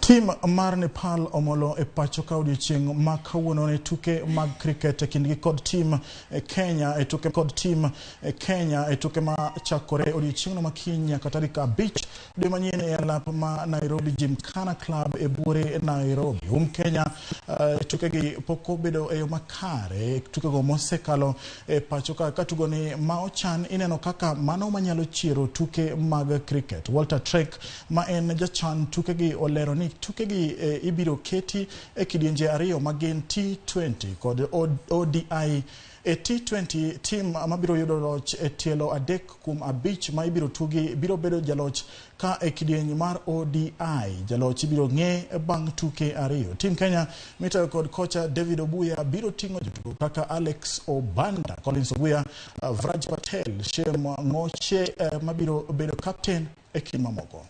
Tim mar Nepal omolo e pacho ka odiochieng' ma kawuono ne tuke mag cricket e kindgi kod tim Kenya e tuke kod tim Kenya e tuke ma chakore odiochieng'no ma kiny nyaka tarik 5 dwe manyien e alap ma Nairobi Gymkhana Club e buore Nairobi. Kenya tukegi pok obedo e yo makare, tukego mosekalo e pacho ka ka tugo ni ma ochan ineno kaka mano manyalo chiero tuke mag cricket. Walter Trek ma en jachan tukegi olero ni tukegi ibiro keti e kidienje ariyo magin T20 kod ODI. E T20 tim mabiro yudo loch e tielo 3 kuom 5 ma ibiro tugi biro bedo jaloch, ka e kidieny mar ODI jaloch ibiro ng'e bang' tuke 2. Tim Kenya mitayo kod kocha David Obuya biro ting'o jotugo kaka Alex Obanda, Collins Obuya, Vraj Patel, Shem Ngoche mabiro bedo captain e kind mamoko.